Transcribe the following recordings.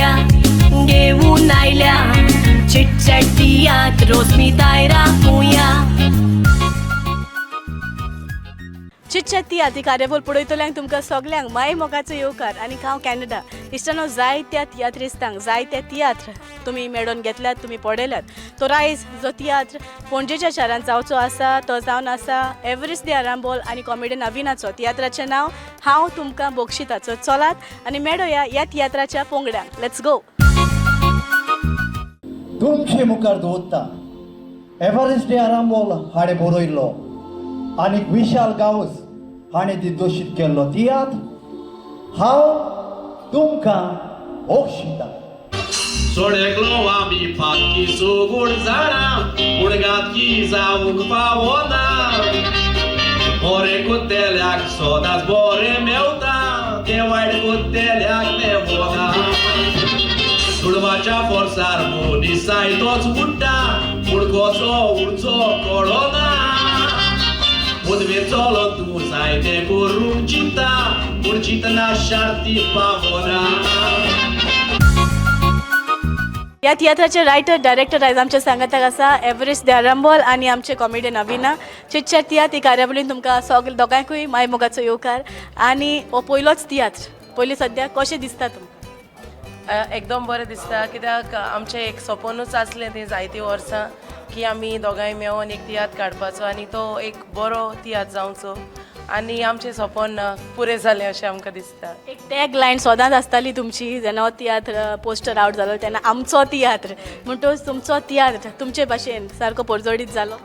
रुपया घेऊन आयल्या. चिटचॅट तियात्र रोसमी तायरा मुया. चिटचॅट तियात्र ही कार्यावळ पळयतल्यांक तुमकां सगल्यांक माय मोगाचो येवकार. आनी हांव कॅनडा इश्टानो, जायत्या तियात्रिस्तांक जायते तियात्र तुमी मेळोवन घेतल्यात, तुमी पळयल्यात. तो आयज जो तियात्र पणजेच्या शारांत जावचो आसा तो जावन आसा एवरेस्ट दे आरांबोल आनी कॉमेडियन अविनाचो. तियात्राचें नांव हांव तुमकां बक्षिताचो. चलात आनी मेळोया ह्या तियात्राच्या पंगडांक. Let's go. तुमचे मुखार दवरता एव्हरेस्ट डे आरांबोल हाणें बरयल्लो आनी विशाल गांवस हाणें दिग्दर्शीत केल्लो तियात्र हांव तुमकां बक्षितां. सोडेकलो आमी पातकी सुगूण जाणा, पूण घातकी जावंक पावना. बरें कुत्तेल्याक सदांच बरें मेवता, तें वायट कुत्तेल्याक मेवना. दुडवाच्या फोर्सार मनीस जायतोच उडटा, पूण कसो उडचो कळना. पदवेर चलोन तूं जायतें करूंक चिंता, पूण चिंतना शार्ती पावना. ह्या तियात्राचे रायटर डायरेक्टर आयज आमच्या सांगाताक आसा, एवरेस्ट दे आरांबोल आनी आमचे कॉमेडियन अविना. चिटचॅट तियात्र ही कार्यावळीन तुमकां सगळे दोगांयकूय माय मोगाचो येवकार. आनी हो पयलोच तियात्र, पयली सद्या कशें दिसता तुमकां? एकदम बरें दिसता, कित्याक आमचें एक सपनूच आसलें तें जायतीं वर्सां की आमी दोगांय मेळोन एक तियात्र काडपाचो आनी तो एक बरो तियात्र जावचो, आनी आमचें सपन पुरें जालें अशें आमकां दिसता. एक टॅग लायन सदांच आसताली तुमची, जेन्ना हो तियात्र पोस्टर आवट जालो तेन्ना, आमचो तियात्र. म्हणटकच तुमचो तियात्र तुमचे भाशेन सारको परजळीत जालो.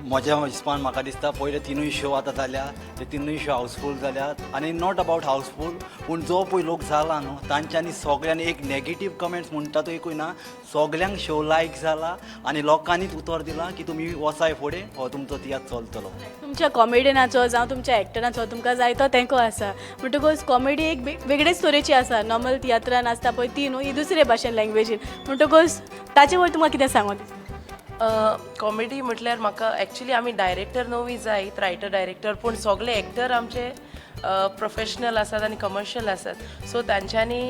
म्हज्या हिसपान म्हाका दिसता पयले तिनूय शो आतां जाल्या, ते तिनूय शो हावसफूल जाल्यात. आनी not about हावसफूल, पूण जो पळय लोक जाला न्हू, तांच्यांनी सगळ्यांनी एक नेगेटीव कमेंट्स म्हणटा तो एकूय ना. सगल्यांक शो लायक जाला आनी लोकांनीच उतर दिलां की तुमी वचाय फुडें, हो तुमचो तियात्र चलतलो. तुमच्या कॉमेडियनाचो जावं तुमच्या एक्टराचो तुमकां जायतो तेंको आसा, म्हणटकूच कॉमेडी एक वेगळेच तरेची आसा. नॉर्मल तियात्रान आसता पळय ती न्हू, ही दुसरे भाशेन लँग्वेजीन, म्हणटकूच ताचे वयर तुमकां कितें सांगो दिसता? कॉमेडी म्हटल्यार म्हाका एक्चुली आमी डायरेक्टर नवी जायत, रायटर डायरेक्टर, पूण सगळे एक्टर आमचे प्रोफेशनल आसात आनी कमर्शियल आसात. सो तांच्यांनी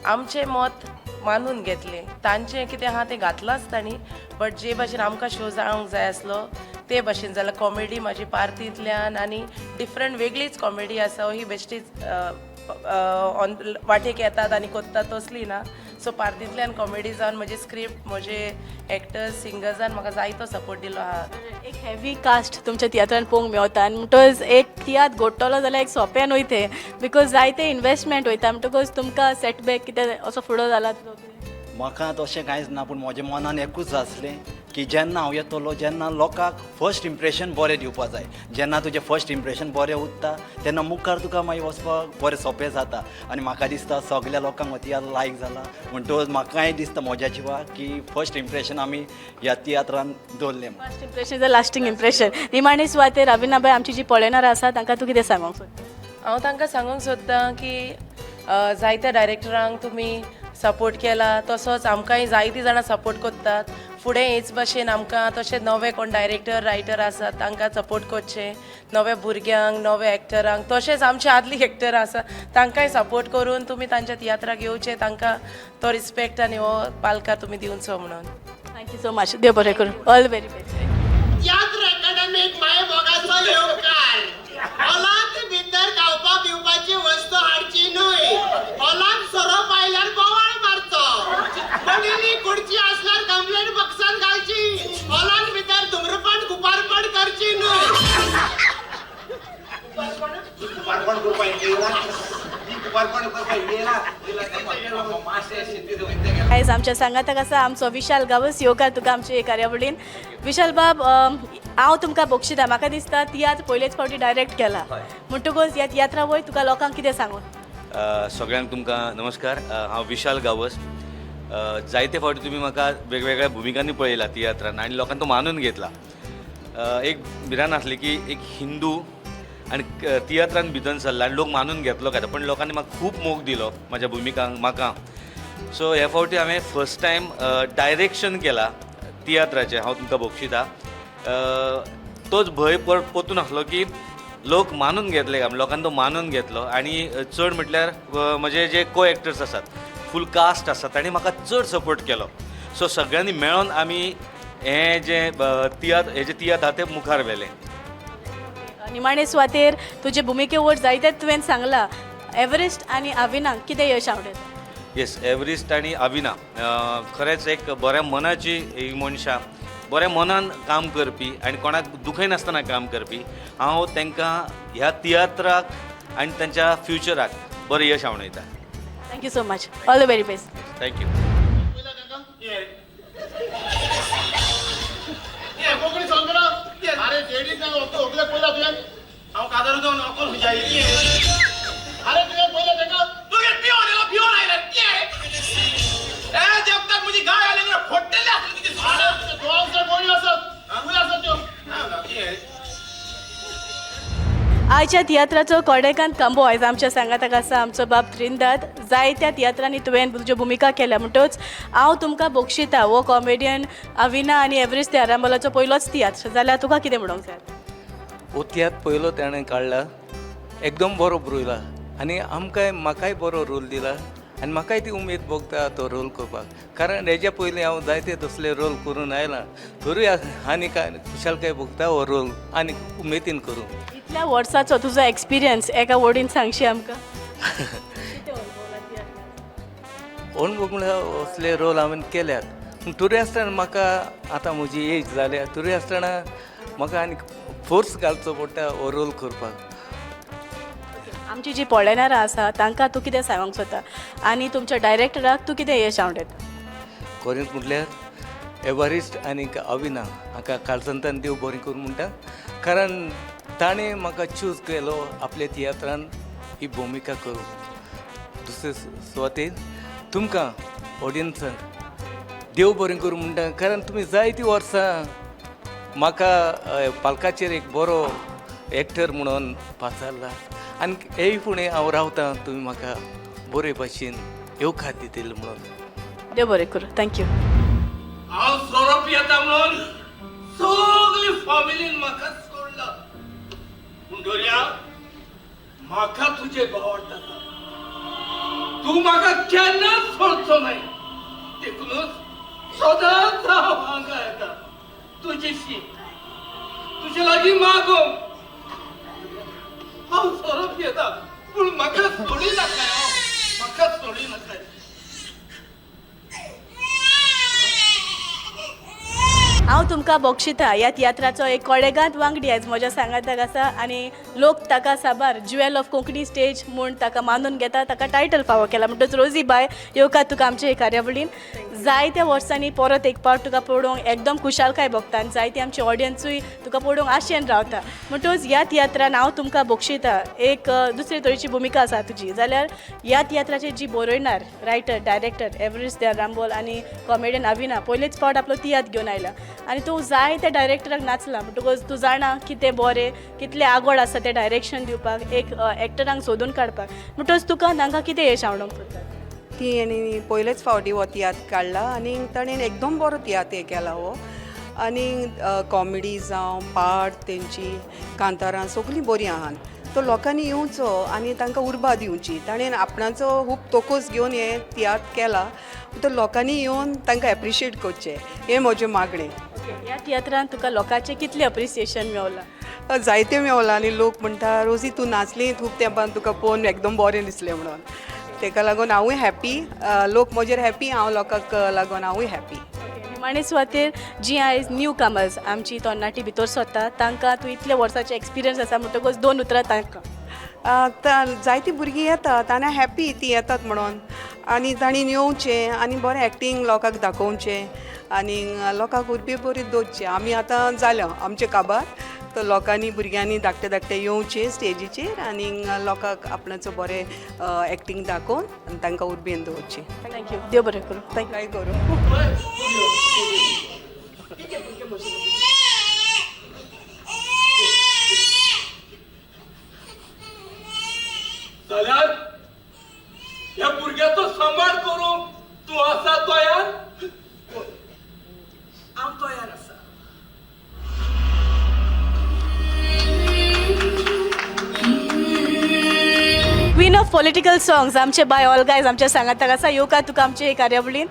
आमचें मत मानून घेतलें. तांचें कितें आहा तें घातलांच तांणी, बट जे भाशेन आमकां शो जावंक जाय आसलो ते भाशेन जाला. कॉमेडी म्हाजी पार्तींतल्यान आनी डिफरंट वेगळीच कॉमेडी आसा. ही बेश्टीच ऑन वाटेक येतात आनी कोत्तात तसली ना. सो पार्तींतल्यान कॉमेडी जावन म्हजी स्क्रिप्ट, म्हजे एक्टर्स, सिंगर्सान म्हाका जायतो सपोर्ट दिलो आहा. एक हेवी कास्ट तुमच्या तियात्रान पळोवंक मेवता आनी म्हणटकच एक तियात्र घडटलो जाल्यार एक सोंपें न्हय तें, because जायते इन्वेस्टमेंट वयता. म्हणटकच तुमकां सेटबॅक कितें असो फुडो जाला? म्हाका तशें कांयच ना, पूण म्हज्या मनान एकूच आसलें की जेन्ना हांव येतलो जेन्ना लोकांक फर्स्ट इम्प्रेशन बरें दिवपा जाय. जेन्ना तुजें फर्स्ट इम्प्रेशन बरें उरता तेन्ना मुखार तुका मागीर वचपाक बरें सोंपें जाता. आनी म्हाका दिसता सगल्या लोकांक हो तियात्र लायक जाला, म्हणटकच म्हाकाय दिसता म्हज्या जिवाक की फर्स्ट इम्प्रेशन आमी ह्या तियात्रान दवरलें. First impression is a lasting impression. निमाणे सुवातेर रविनाबाय, आमची जी पळयणार आसा तांकां तूं कितें सांगूंक सोदता? हांव तांकां सांगूंक सोदतां की जायत्या डायरेक्टरांक तुमी सपोर्ट केला, तसोच आमकांय जायतीं जाणां सपोर्ट करतात. फुडें हेच भाशेन आमकां तशें नवे कोण डायरेक्टर, रायटर आसात तांकां सपोर्ट करचें, नव्या भुरग्यांक, नव्या एक्टरांक, तशेंच आमचे आदली एक्टर आसा तांकांय सपोर्ट करून तुमी तांच्या तियात्राक येवचें, तांकां तो रिस्पेक्ट आनी हो पालकार तुमी दिवचो म्हणून. Thank you so much. देव बरें करूं. All very best. तियात्र अकॅडमीक माय मोगाचो येवकार. हॉलांत भितर खावपा पिवपाची वस्तू हाडची न्हय. हॉलांत सोरोप आयल्यार बोवाळ मारचो. पडिल्ली खुर्ची आसल्यार कंप्लेंट बॉक्सांत घालची. हॉलांत भितर धुम्रपान, कुपारपण करची न्हय. कुपारपण करपा येयला, कुपारपण करपा येयला. आयज आमच्या सांगाताक आसा आमचो विशाल गांवस. येवकार तुका आमचे कार्यावळीन, विशाल बाब. हांव तुमकां बक्षिता, म्हाका दिसता तियात्र पयलेच फावटी डायरेक्ट केला, म्हणटकूच ह्या तियात्रा वयर तुका लोकांक कितें सांगून? सगळ्यांक तुमकां नमस्कार. हांव विशाल गांवस. जायते फावटी तुमी म्हाका वेगवेगळ्या भुमिकांनी पळयला तियात्रान आनी लोकांनी तो मानून घेतला. एक भिरांत आसली की एक हिंदू आनी तियात्रान भितर सरला आनी लोक मानून घेतलो काय, पण लोकांनी म्हाका खूब मोग दिलो म्हाज्या भुमिकांक म्हाका. सो ह्या फावटी हांवें फर्स्ट टायम डायरेक्शन केला तियात्राचें. हांव तुमकां बक्षिता. तोच भंय परतून आसलो की लोक मानून घेतले काय. लोकांनी तो मानून घेतलो आनी चड म्हटल्यार म्हजे जे को एक्टर्स आसात फूल कास्ट आसा तांणी म्हाका चड सपोर्ट केलो. सो सगळ्यांनी मेळोन आमी हें जें तियात्र, हें जें तियात्र आहा तें मुखार व्हेलें. निमाणे सुवातेर तुजे भुमिके वयर जायते तुवें सांगलां, एवरेस्ट आनी आविनाक कितें यश आवडत? येस, एवरिस्ट आनी आविना खरेंच एक बऱ्या मनाची ही मनशां, बऱ्या मनान काम करपी आनी कोणाक दुखयनासतना काम करपी. हांव तांकां ह्या तियात्राक आनी तांच्या फ्युचराक बरें यश आवडयता. Thank you so much, all the very best. Thank you. Konkani सांग. अरे जेडी ओकले पयला तुवें. हांव काजार जावन अकोल खंयच्या. अरे तुवें पयलें ताका. तुगे पिवन येयलो, पिवन आयले. ए जेपतात म्हजी गाय आयली जाल्यार फोडटले आसली तुजी. अरे दोन गोळी आसत, खंय आसत त्यो. आयच्या तियात्राचो कोडेकांत कांबो आयज आमच्या सांगाताक आसा आमचो बाब त्रिंदाद. जायत्या तियात्रांनी तुवें तुज्यो भुमिका केल्या, म्हणटच हांव तुमकां बक्षिता हो कॉमेडियन अविना आनी एवरेस्ट दे आरांबोलाचो पयलोच तियात्र जाल्यार तुका कितें म्हणूंक जाय? हो तियात्र पयलो ताणें काडला, एकदम बरो बरयला आनी आमकांय म्हाकाय बरो रोल दिला आनी म्हाकाय ती उमेद भोगता तो रोल करपाक, कारण हेज्या पयलीं हांव जायते तसले रोल करून आयला, तरूय आनी काय खुशालकाय भोगता हो रोल आनी उमेदीन करूं. इतल्या वर्साचो तुजो एक्सपिरियन्स एका वर्डीन सांगशी आमकां? अणभव म्हणल्यार असले रोल हांवें केल्यात, पूण तरी आसतना म्हाका आतां म्हजी एज जाल्या, तरी आसतना म्हाका आनी फोर्स घालचो पडटा हो रोल करपाक. आमची जी पळयणारां आसा तांकां तूं कितें सांगूंक सोदता आनी तुमच्या डायरेक्टराक तूं कितें यश आवडयता? खरेंच म्हटल्यार एवरिस्ट आनी अविना हाका काळसंतान देव बरें करूं म्हणटा, कारण ताणें म्हाका चूज केलो आपल्या तियात्रान ही भुमिका करूंक. दुसरे सुवातेर तुमकां ऑडियन्सांक देव बरें करूं म्हणटा, कारण तुमी जायतीं वर्सां म्हाका पालकाचेर एक बरो एक्टर म्हणून पाचारला आनी हेय फुडें हांव रावतां तुमी म्हाका बरे भाशेन येवकार दितले म्हणून. देव बरें करूं. Thank you. हांव सोरो पियेता म्हणून सगळी फॅमिलीन म्हाका सोडला, पूण दोरया म्हाका तुजे आवडटा, तूं म्हाका केन्नाच सोडचो न्हय, देखूनच सदांच हांव हांगा येता तुजेशी, तुजे लागीं मागोंक. हांव सोरो पियेता पूण म्हाका सोडी नाकाय, म्हाका सोडी नाकाय. हांव तुमकां बक्षिता ह्या तियात्राचो एक कोडेगांत वांगडी आयज म्हज्या सांगाताक आसा आनी लोक ताका साबार ज्युएल ऑफ कोंकणी स्टेज म्हूण ताका मानून घेता, ताका टायटल फावो केला. म्हणटच रोजी बाय, येवकार तुका आमचे हे कार्यावळीन. जायत्या वर्सांनी परत एक पावट तुका पळोवंक एकदम खुशालकाय भोगता आनी जायती आमची ऑडियन्सूय तुका पळोवंक आशेन रावता. म्हणटच ह्या तियात्रान हांव तुमकां बक्षिता एक दुसरे तरेची भुमिका आसा तुजी, जाल्यार ह्या तियात्राचेर जी बरयणार रायटर डायरेक्टर एवरेस्ट दे आरांबोल आनी कॉमेडियन अविना पयलेच फावट आपलो तियात्र घेवन आयला आनी तूं जाय त्या डायरेक्टराक नाचला, म्हणटकच तूं जाणा कितें बरें कितलें आगोड आसा तें डायरेक्शन दिवपाक, एक एक्टरांक सोदून काडपाक, म्हणटकच तुका तांकां कितें यश आवडोंक सोदता? ती आनी पयलेच फावटी हो तियात्र काडला आनी ताणें एकदम बरो तियात्र हे केला हो, आनी कॉमेडी जावं पार्ट तेंची कांतारां सगळीं बरीं आहात, तो लोकांनी येवचो आनी तांकां उर्बा दिवची. ताणें आपणाचो खूब तोकोस घेवन हे तियात्र केला, तो लोकांनी येवन तांकां एप्रिशिएट करचें हें म्हजें मागणें. ह्या तियात्रान तुका लोकांचें कितलें अप्रिसिएशन मेवलां? जायतें मेवलां आनी लोक म्हणटा रोजी तूं नाचली खूब तेंपान तुका पळोवन एकदम बरें दिसलें म्हणून, तेका लागून हांवूय हॅप्पी, लोक म्हजेर हॅप्पी, हांव लोकांक लागून हांवूय हॅप्पी. निमाणे सुवातेर जी आयज न्यू कमर्स आमची तरणाटी भितर सोदता तांकां तूं इतले वर्साचे एक्सपिरियन्स आसा म्हणटकच दोन उतरां तांकां. जायतीं भुरगीं येतात आनी हॅप्पी ती येतात म्हणून, आनी तांणी येवचें आनी बरें एक्टींग लोकांक दाखोवचें आनी लोकांक उर्बे बरी दवरचें. आमी आतां जाल्या आमचें काबार, तर लोकांनी भुरग्यांनी धाकटे धाकटे येवचें स्टेजीचेर आनी लोकांक आपणाचो बरें एक्टींग दाखोवन आनी तांकां उर्बेन दवरचें. Thank you, देव बरें करूं. Thank you करूं. जाल्यार ह्या भुरग्याचो सांबाळ करूंक तूं आसा तयार? हांव तयार आसा. Queen of political typical songs आमचे बाय ओल्गा आयज आमच्या सांगाताक आसा. येवकार तुका आमचे हे कार्यावळीन.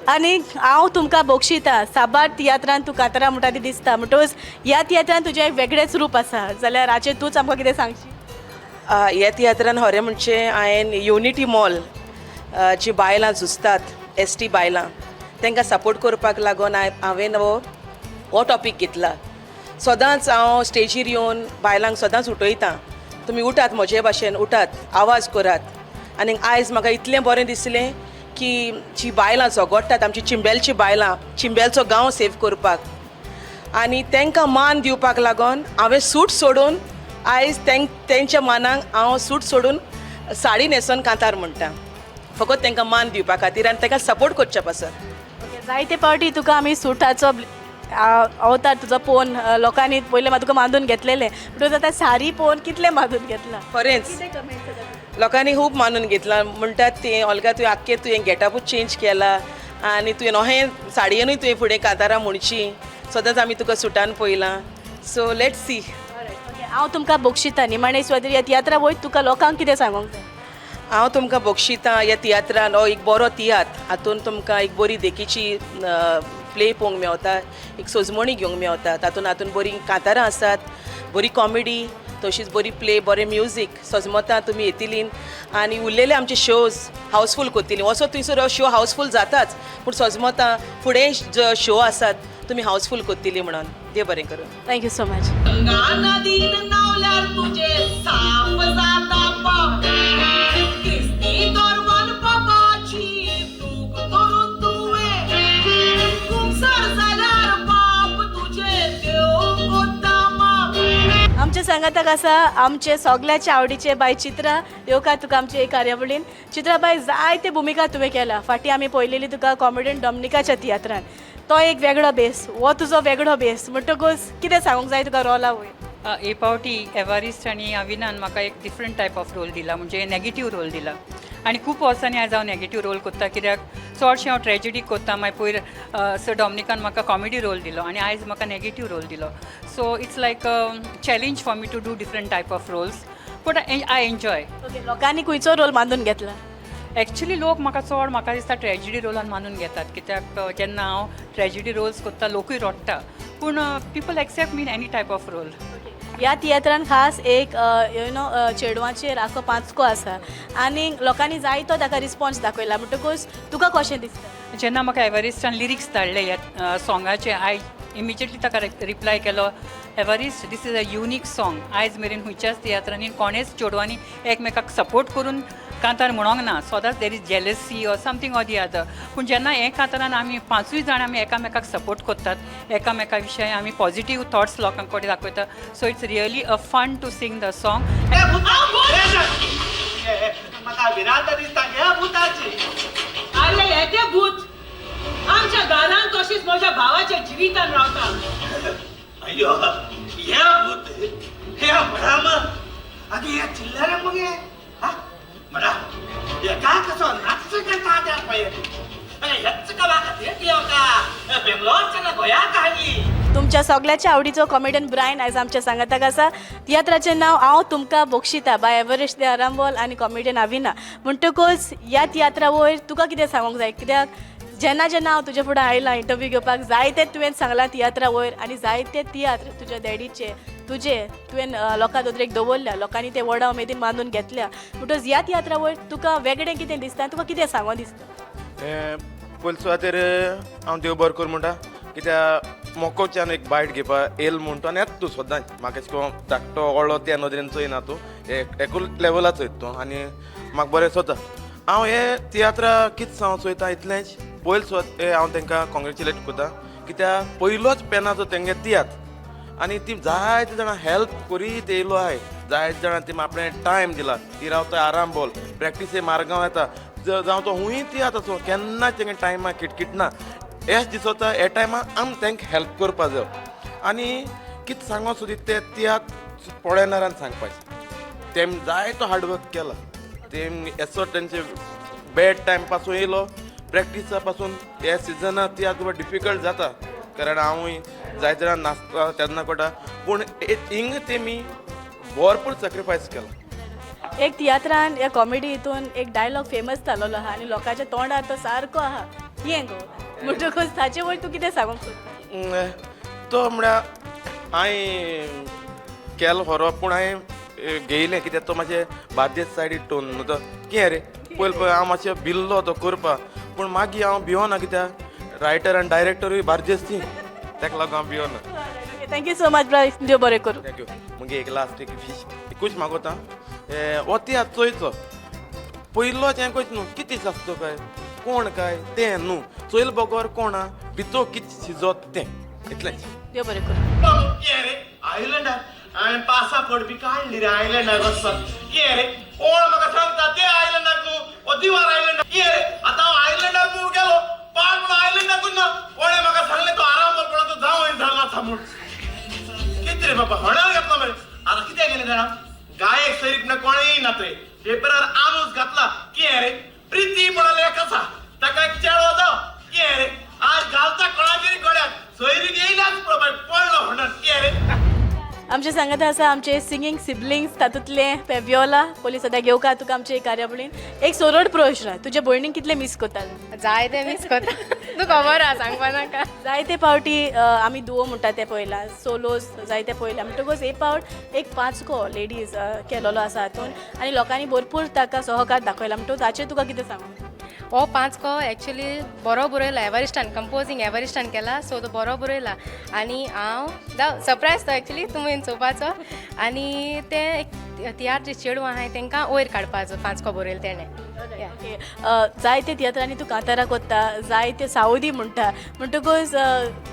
आनी हांव तुमकां बक्षिता, साबार तियात्रान तूं कांतारां म्हणटा ती दिसता, म्हणटकच ह्या तियात्रान तुजें एक वेगळेंच रूप आसा, जाल्यार हाचेर तूंच आमकां कितें सांगशी? ह्या तियात्रान खरें म्हणचें हांवें युनिटी मॉल जी बायलां झुजतात, एस टी बायलां, तांकां सपोर्ट करपाक लागून हांवें हो टॉपीक घेतला. सदांच हांव स्टेजीर येवन बायलांक सदांच उठयतां, तुमी उठात, म्हजे भाशेन उठात, आवाज करात. आनी आयज म्हाका इतलें बरें दिसलें की जी बायलां झगडटात, आमची चिंबेलची बायलां, चिंबेलचो गांव सेव करपाक आनी तांकां मान दिवपाक लागून हांवें सूट सोडून आयज तेंच्या मानाक हांव सूट सोडून साडी न्हेसोन कांतार म्हणटा, फकत तांकां मान दिवपा खातीर आनी तांकां सपोर्ट करच्या पासत. जायते पावटी तुका आमी सुटाचो अवतार तुजो पळोवन लोकांनी पयलें मात तुका मानून घेतलेलें, म्हणटकच आतां सारी पळोवन कितलें मानून घेतलां? खरेंच लोकांनी खूब मानून घेतलां. म्हणटात तें, ओल्गा तुवें आख्खें तुवें गेटअपूच चेंज केला आनी तुवें अहें साडयेनूय तुवें फुडें कांतारां म्हणची, सदांच आमी तुका सुटान पळयलां. So let's see. हांव तुमकां बक्षिता निमाणे सुवातेर ह्या तियात्रा वयर तुका लोकांक कितें सांगूंक जाय? हांव तुमकां बक्षिता ह्या तियात्रान हो एक बरो तियात्र, हातून तुमकां एक बरी देखीची प्ले पळोवंक मेवता, एक सोजमणी घेवंक मेवता. तातूंत हातून बरीं कांतारां आसात, बरी कॉमेडी, तशीच बरी प्ले, बरें म्युजीक. सजमता तुमी येतलीं आनी उरलेले आमचे शोज हावसफूल करतलीं. वचो थंयसर हो शो हावसफूल जाताच, पूण सजमता फुडें शो आसात तुमी हावसफूल करतली म्हणून. देव बरें करूं. Thank you so much. Ganga नदीन न्हावल्यार तुजें साफ जाता पाप, क्रिस्ती धर्मान पापाची दूख धरून तुवें कुमसार जाल्यार पाप तुजें देव कोत्ता माप. आमच्या सांगाताक आसा आमचे सगळ्याच्या आवडीचे बाय चित्रा. येवकार तुका आमचे हे कार्यावळीन. चित्रा बाय, जायते भुमिका तुवें केला. फाटीं आमी पळयलेली तुका कॉमेडियन डॉमनिकाच्या तियात्रान, तो एक वेगळो बेस, हो तुजो वेगळो बेस, म्हणटकूच कितें सांगूंक जाय तुका रोला वयर? हे पावटी एवारिस्ट आनी अविनान म्हाका एक डिफरंट टायप ऑफ रोल दिला, म्हणजे नेगेटीव रोल दिला. आनी खूब वर्सांनी आयज हांव नेगेटीव रोल करता, कित्याक चडशें हांव ट्रेजिडी करता. मागीर पयर सर डॉमनिकान म्हाका कॉमेडी रोल दिलो आनी आयज म्हाका नेगेटीव रोल दिलो. So it's like a challenge for me to do different type of roles, but I enjoy. Okay, लोकांनी खंयचो रोल मानून घेतला? एक्चुली लोक म्हाका चड, म्हाका दिसता, ट्रेजिडी रोलान मानून घेतात, कित्याक जेन्ना हांव ट्रेजिडी रोल्स करता लोकूय रडटा, पूण people accept me in any type of role. ह्या तियात्रान खास एक you know चेडवाचेर आखो पांचको आसा आनी लोकांनी जायतो ताका रिस्पॉन्स दाखयला, म्हणटकूच तुका कशें दिसता? जेन्ना म्हाका एवरिस्टान लिरिक्स धाडले ह्या सॉंगाचे, हांवें इमिजिएटली ताका रिप्लाय केलो, "Evarist, this is a unique song. आयज मेरेन खंयच्याच तियात्रांनी कोणेच चेडवांनी एकमेकाक सपोर्ट करून कांतार म्हणोंक ना. सदांच there is jealousy or something or the other, पूण जेन्ना हे कांतारान आमी पांचूय जाण आमी एकामेकाक सपोर्ट करतात, एकामेका विशय आमी पॉझिटीव थॉट्स लोकां कडेन दाखयता, so it's really a fun to sing the song. म्हाका भिरांत दिसता गे भुताची. अरे, हे ते भूत आमच्या घरान तशीच म्हज्या भावाच्या जिवितान रावता. अय्यो, हे भूत हे बडाम, अगे हे चिल्लर मगे हा बडा एका कसो नाच करता त्या पळय. अरे, हेच कवा खातीर का बेंगलोरच्यान गोंयाक हाडली. तुमच्या सगळ्याच्या आवडीचो कॉमेडियन ब्रायन आयज आमच्या सांगाताक आसा. तियात्राचें नांव हांव तुमकां बक्षिता बाय एवरेस्ट दे आरांबोल आनी कॉमेडियन आविना. म्हणटकूच ह्या तियात्रा वयर तुका कितें सांगूंक जाय? कित्याक जेन्ना जेन्ना हांव तुजे फुडें आयलां इंटरव्यू घेवपाक, जायते तुवें सांगलां तियात्रा वयर आनी जायते तियात्र तुज्या डॅडीचे, तुजे तुवें लोकां नदरेक दवरल्या, लोकांनी ते व्हडा उमेदीन मानून घेतल्या. म्हणटकच ह्या तियात्रा वयर तुका वेगळें कितें दिसता आनी तुका कितें सांगो दिसता? हें पयले सुवातेर हांव देव बरो करूं म्हणटा, कित्याक मोकोच्यान एक बायट घेवपा येयल म्हूण तूं आनी येता तूं सदांच. म्हाका अशें करून धाकटो व्हडलो त्या नदरेन चोयना तूं, एकूच लेवला चोयता तूं आनी म्हाका बरें दिसता. हांव हे तियात्रा कितें हांव चोयता इतलेंच, पयले सुवात हांव तांकां कॉंग्रेच्युलेट करता, कित्याक पयलोच पेनाचो तेंगे तियात्र आनी ती जायते जाणां हेल्प करीत येयलो आहाय. जायते जाणां ती आपणें टायम दिला. ती रावता आरांबोल, प्रॅक्टीसे मारगांव येता, जावं तो हुंय तियात्र आसूं, केन्ना तेंगे टायमार किटकिटना. हेच दिसता हे टायमार आम तांकां हेल्प करपा जाय. आनी कितें सांगो सुद्दां ते तियात्र पळयनारान सांगपाचें, तेम जायतो हार्डवर्क केला. तेम एसो तेंचे बॅड टायम पासून येयलो, प्रॅक्टिसा पासून. हे सिजना तियात्र डिफिकल्ट जाता, कारण हांवूय जायते जाणां नाचता तेन्ना कळटा, पूण हिंग तेमी भरपूर सॅक्रिफायस केला. एक तियात्रान या कॉमेडी हितून एक डायलॉग फेमस जालोलो आहा आनी लोकांच्या तोंडार तो सारको आहा हें गो, म्हणटकूच ताचे वयर तूं कितें सांगूंक सोदता? तो म्हळ्यार हांवें केलो खरो, पूण हांवें घेयलें कित्याक तो मातशें बार्देस सायडीक टोन न्हू, तो कितें रे पयलीं पळय हांव मातशें भिल्लो तो करपाक, पूण मागीर हांव भिवना कित्याक रायटर आनी डायरेक्टरूय बार्देस ती, ताका लागून हांव भिवना. Thank you so much ब्रा, देव बरें करूं. Thank you. मुगे एक लास्ट एक फीश एकूच मागोता, हो तियात्र चोयचो पयलोच हें कयच न्हू कितें आसतो काय कोण काय तें न्हू, चोयल बगर कोण आहा भितर कितें शिजत तें, इतलेंच. देव बरें करूं. कितें रे आयलंडार हांवें पासापोर्ट बी काडली रे आयलंडार वचपाक. कितें रे कोण म्हाका सांगता ते आयलंडाक न्हू, हो दिवार आयलंडाक. कितें रे आतां हांव आयलंडार मूव गेलो पाड म्हणून आयलंडाकूच ना, कोणें म्हाका सांगलें तो आराम कोणाचो जावं जालो आसा म्हूण. कितें रे बाबा होणार घातला मरे. आतां कितें केलें जाणा, गायक सैरीक ना कोणेंय ना थंय पेपरार आनूस घातला. कितें रे प्रिती म्हणाले एक आसा ताका एक चेडो जावं. कितें रे आज घालता कोणाचेर गळ्याक सोयरीक येयल्याच पळय पडलो होणार. कितें रे आमचे सांगत आसा आमचे सिंगींग सिबलिंग्स तातूंतले फेबियोला पयलीं सद्या घेवका तुका आमचे कार्यावळीन एक सरळ प्रश्न, तुजे भयणीक कितले मीस करता? जायते मीस करता, तूं खबर आहा सांगपा नाका. जायते पावटी आमी दुवो म्हणटा ते पळयला, सोलोज जायते पळयला, म्हणटकूच एक पावट एक पांचको लेडीज केलोलो आसा हातून आनी लोकांनी भरपूर ताका सहकार दाखयला, म्हणटकूच ताचेर तुका कितें सांगू? हो पांचको एक्चुली बरो बरयला एवरिस्टान, कंपोजींग एवरिस्टान केला, सो तो बरो बरयला आनी हांव सरप्रायज तो एक्चुली तुमी चोवपाचो. आनी तें एक तियात्र चेडूं आहाय तांकां वयर काडपाचो पांचको बरयला तेणें. ओके, जायते तियात्रांनी तूं कांतारां कोत्ता, जायते सावदी म्हणटा, म्हणटकूच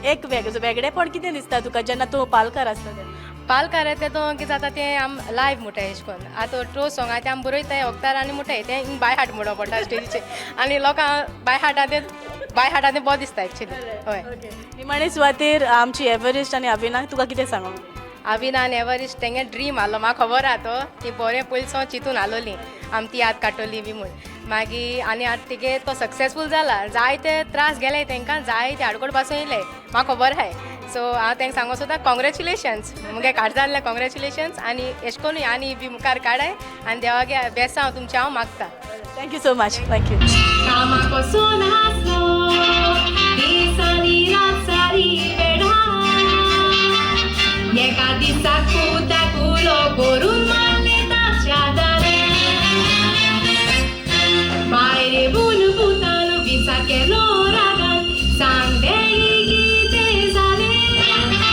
एक वेगळेपण कितें दिसता तुका जेन्ना तूं पालकार आसता तेन्ना? पालकार ते तो कितें जाता तें आम लायव म्हणटा एशें कोन्न. आतां ट्रो सोंग आहा तें आमी बरयताय वखदार आनी म्हणटाय तें बाय हार्ट म्हणो पडटा स्टेजीचेर आनी लोकां बाय हार्टा तें बाय हार्टा तें बरें दिसता एक्चुली. हय. निमाणे सुवातेर आमची एवरेस्ट आनी अविना, तुका कितें सांगू? अविना आनी एवरेस्ट तेंगे ड्रीम आहलो म्हाका खबर आहा, तो ती बरें पयलीं चिंतून आहलोली आमी ती याद काडटली बी म्हूण. मागीर आनी आतां तिगे तो सक्सेसफूल जाला, जायते त्रास गेले तांकां, जायते आडकोड पासून येयले म्हाका खबर आहाय. सो हांव तांकां सांगूंक सोदता कॉंग्रेच्युलेशन्स, मुगे काडजाल्लें कॉंग्रेच्युलेशन्स आनी एशें कोन्नूय आनी बी मुखार काडाय आनी देवागे बेसांव तुमचें हांव मागता. Thank you so much. Thank you. कामाक वचून आसलो दिसांनी रात सारी वेळा, एका दिसाक पुताक उलो करून मारले ताच्या दारे, बायरे बुलबुतान विसा केलो रागान, सांग डॅडी कितें जालें,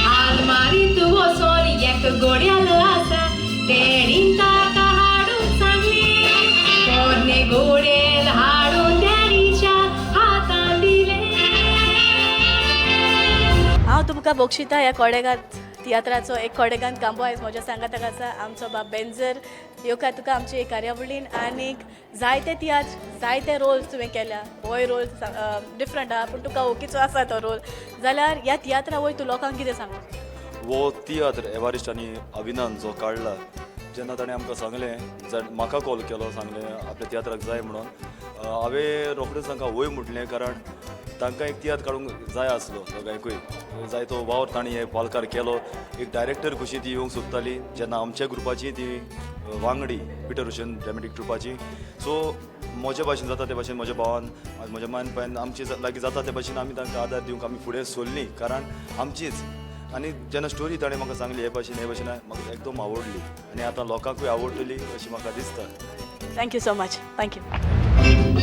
आलमारींत वचोन एक घड्याळ आसा तेणीन ताका हाडूंक सांगलें, पोरणे घोडेल हाडून डॅडीच्या हातान दिलें. हांव तुमकां बक्षिता ह्या कोडेगांत तियात्राचो एक कोडेगांत गांबो आयज म्हज्या सांगाताक आसा आमचो बाब बेंजर. येवकार तुका आमचे कार्यावळीन. आनीक जायते तियात्र जायते रोल्स तुवें केल्या, होय रोल डिफरंट आहा पूण तुका ओकीचो आसा तो रोल, जाल्यार ह्या तियात्रा वयर तूं लोकांक कितें सांगू? हो तियात्र एवारिस्ट आनी अविनान जो काडला, जेन्ना ताणें आमकां सांगलें, म्हाका कॉल केलो, सांगलें आपल्या तियात्राक जाय म्हणून, हांवें रोखडेंच तांकां वय म्हटलें, कारण तांकां एक तियात्र काडूंक जाय आसलो सगळ्यांकूय जाय तो वावर तांणी हे पालकार केलो. एक डायरेक्टर कशी ती येवंक सोदताली जेन्ना आमच्या ग्रुपाची ती वांगडी पिटर रोशन ड्रॅमेटीक ट्रुपाची, सो म्हजे भाशेन जाता ते भाशेन म्हज्या भावान म्हज्या मान पायन आमचे लागीं जाता ते भाशेन आमी तांकां आदार दिवंक आमी फुडें सरलीं, कारण आमचीच. आनी जेन्ना स्टोरी ताणें म्हाका सांगली हे भाशेन हे भाशेन म्हाका एकदम आवडली आनी आतां लोकांकूय आवडटली अशी म्हाका दिसता. Thank you so much. Thank you.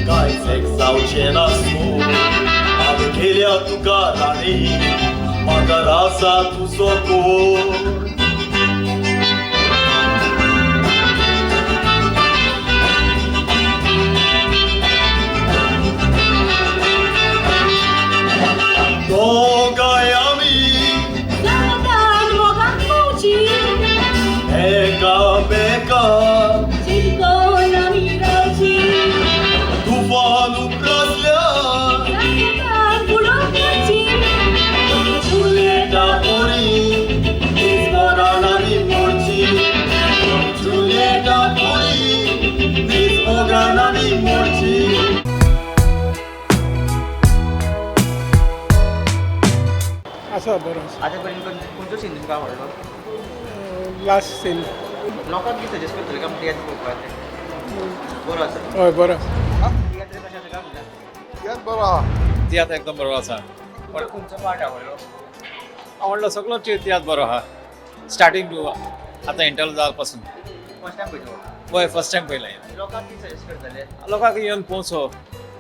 कांयच एक जावचें नासूं हांवें केल्या तुका राणी, म्हाका रासा तुजो कोण. दोगांय आमी सांगातान मोगान पावची एकामेकाक चिटकोन आमी रावची, तुफान उप्रासल्यार सांगातान बुडोवपाची, जुलिएटा पोरी निस्मोगान आमी मोडची, जुलिएटा पोरी निस्मोगान आमी मोडची. आसा बरो आसा. आतां पर्यंत खंयचो सीन तुमकां आवडलो? Last scene. लोकांक कितें सजेस्ट करतले काय तियात्र पळोवपाक? बरो आसा. हय बरो आसा. तियात्र कशें आसा काय म्हणटा? तियात्र बरो आहा. तियात्र एकदम बरो आसा. खंयचो पार्ट आवडलो? आवडलो सगळो तियात्र बरो आहा. स्टार्टींग टू आतां इंटरवल जाल पासून. फर्स्ट टायम पळयलो? हय फर्स्ट टायम पळयला. लोकांक कितें सजेस्ट करतले? लोकांक येवन पळोवचो,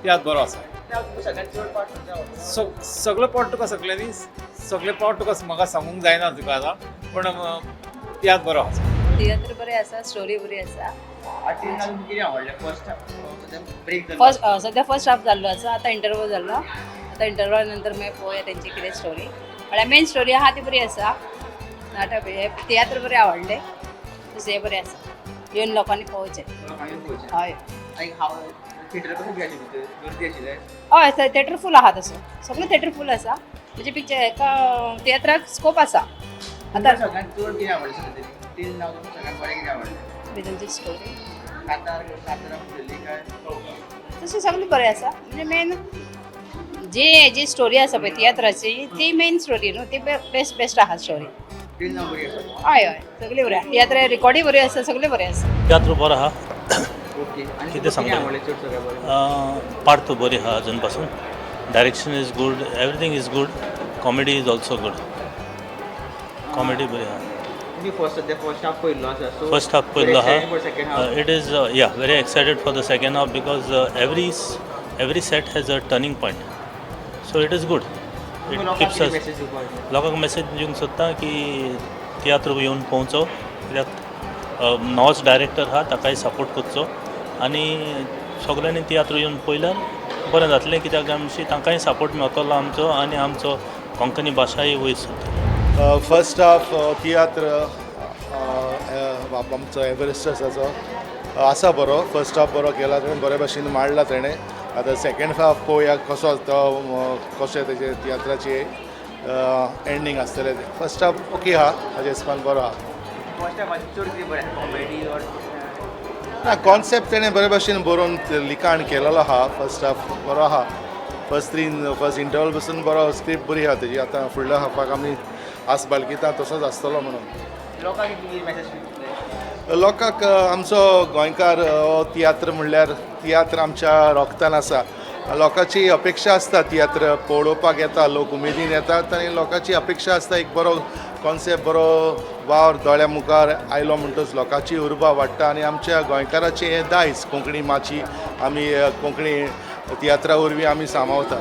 तियात्र बरो आसा. सगळ्यांत चड पार्ट खंयचो आवडलो? सगळे पार्ट तुका सगळ्यांनी सगळे पार्ट तुका म्हाका सांगूंक जायना तुका आतां, पूण तियात्र बरो आसा. तियात्र बरें आसा, स्टोरी बरी आसा. कितें आवडलें? फर्स्ट ब्रेक फर्स्ट सद्या फर्स्ट हाफ जाल्लो आसा, आतां इंटरवल जाल्लो. आतां इंटरवल नंतर मागीर पळोवया तेंची कितें स्टोरी. म्हळ्यार मेन स्टोरी आहा ती बरी आसा. नाटक हे तियात्र बरें आवडलें, तशें हें बरें आसा, येवन लोकांनी पळोवचें. हय हय थिएटर फूल आहा, तसो सगळें थिएटर फूल आसा. म्हणजे पिक्चर हेका तियात्राक स्कोप आसा. आतां सगळ्यांत चड कितें आवडलें सद्या तरी? तीन नांव सगळ्यांत बरें कितें आवडलें? तेंची स्टोरी काय तशें सगळें बरें आसा. म्हणजे मेन जी जी स्टोरी आसा पळय तियात्राची ती मेन स्टोरी न्हू, ती बेस्ट बेस्ट आहा स्टोरी. हय हय सगळी बरी आहा. तियात्र रिकॉर्डूय बरी आसा, सगळें बरें आसा. तियात्र बरो आहा. कितें सांगलें? पार्ट बरी आहा अजून पासून. Direction is good, everything is good, comedy is also good. Comedy बरी आहा. फर्स्ट हाफ पयल्लो आसा. फर्स्ट हाफ पयल्लो आहा. It is yeah very excited for the second half because every set has a turning point, so it is good. It keeps us. लोकांक message दिवंक सोदता की तियात्र येवन पळोवचो, कित्याक नवोच डायरेक्टर आहा ताकाय सपोर्ट करचो आनी सगळ्यांनी तियात्र येवन पळयल्यार बरें जातलें, कित्याक आमची तांकांय सपोर्ट मेळटलो आमचो आनी आमचो कोंकणी भाशाय वयर सरतली. फर्स्ट हाफ तियात्र आमचो एवरेस्टाचो आसा बरो. फर्स्ट हाफ बरो केला तेणें, बरे भाशेन मांडला तेणें. आतां सेकेंड हाफ पळोवया कसो तो कशें तेजें तियात्राची एंडींग आसतलें. फर्स्ट हाफ ओके आहा, ताजे हिसपान बरो आहा. ना कॉन्सेप्ट तेणें बरे भाशेन बरोवन लिखाण केलेलो आहा. फर्स्ट हाफ बरो आहा. फर्स्ट इंटरवल पसून बरो स्क्रिप्ट बरी आहा तेजी. आतां फुडल्या हाफाक आमी आस बालकिता तसोच आसतलो म्हणून. लोकांक आमचो गोंयकार तियात्र म्हणल्यार तियात्र आमच्या रोगतान आसा. लोकांची अपेक्षा आसता तियात्र पळोवपाक येता, लोक उमेदीन येतात आनी लोकांची अपेक्षा आसता एक बरो कॉन्सेप्ट, बरो वावर दोळ्या मुखार आयलो म्हणटच लोकांची उर्बा वाडटा आनी आमच्या गोंयकाराचें हें दायज कोंकणी माची आमी कोंकणी तियात्रा वरवीं आमी सांबाळतात.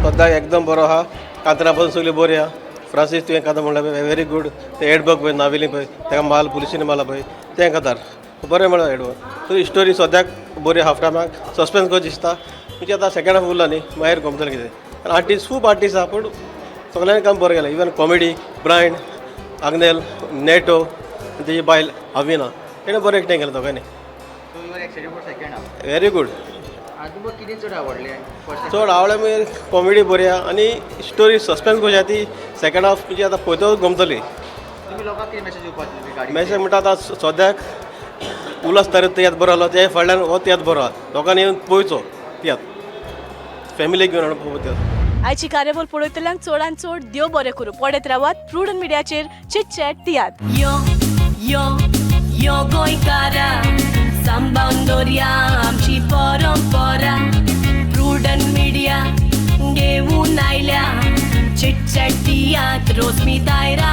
सद्याक एकदम बरो आहा. कांतरां पासून सगळीं बरी आहा. फ्रांसीस तुवें कांतार म्हणलें पळय व्हेरी गूड. तें एडबर्ग पळय नावेली पळय ताका माल पुलिशींनी मारला पळय तें कांतार बरें म्हणलें एडवर्ग. सो स्टोरी सद्याक बरी हाफ टायमाक सस्पेन्स कसो दिसता. म्हणजे आतां सेकेंड हाफ उरला न्ही, मागीर गमतलें कितें. आनी आर्टिस्ट खूब आर्टिस्ट आहा, पूण सगळ्यांनी काम बरें केलें. इवन कॉमेडी ब्रायन आग्नेल नेटो तेजी बायल अविना तेणें बरें एक्टिंग केलें दोगांयनी. Very good. कितें चड आवडलें? चड आवडलें म्हणजे कॉमेडी बरी आहा आनी स्टोरी सस्पेन्स कशी आहा ती सेकेंड हाफ म्हणजे आतां पळयतकच गमतली. मॅसेज म्हणटा आतां सद्याक उल्हास तारे तियात्र बरो आसलो, त्या फाटल्यान हो तियात्र बरो आहा. लोकांनी येवन पळोवचो तियात्र, फॅमिलीक घेवन हाडून पळोवचो तियात्र. आयची कार्यावळ पळयतल्यांक चडान चड देव बरें करूं. पळयत रावात प्रुडंट मिडियाचेर चिटचॅट तियात्र. यो यो यो गोंयकारा, सांबाळून दवरया आमची परंपरा. प्रुडंट मिडिया घेवन आयल्या चिटचॅट तियात्र रोजमी दायरा.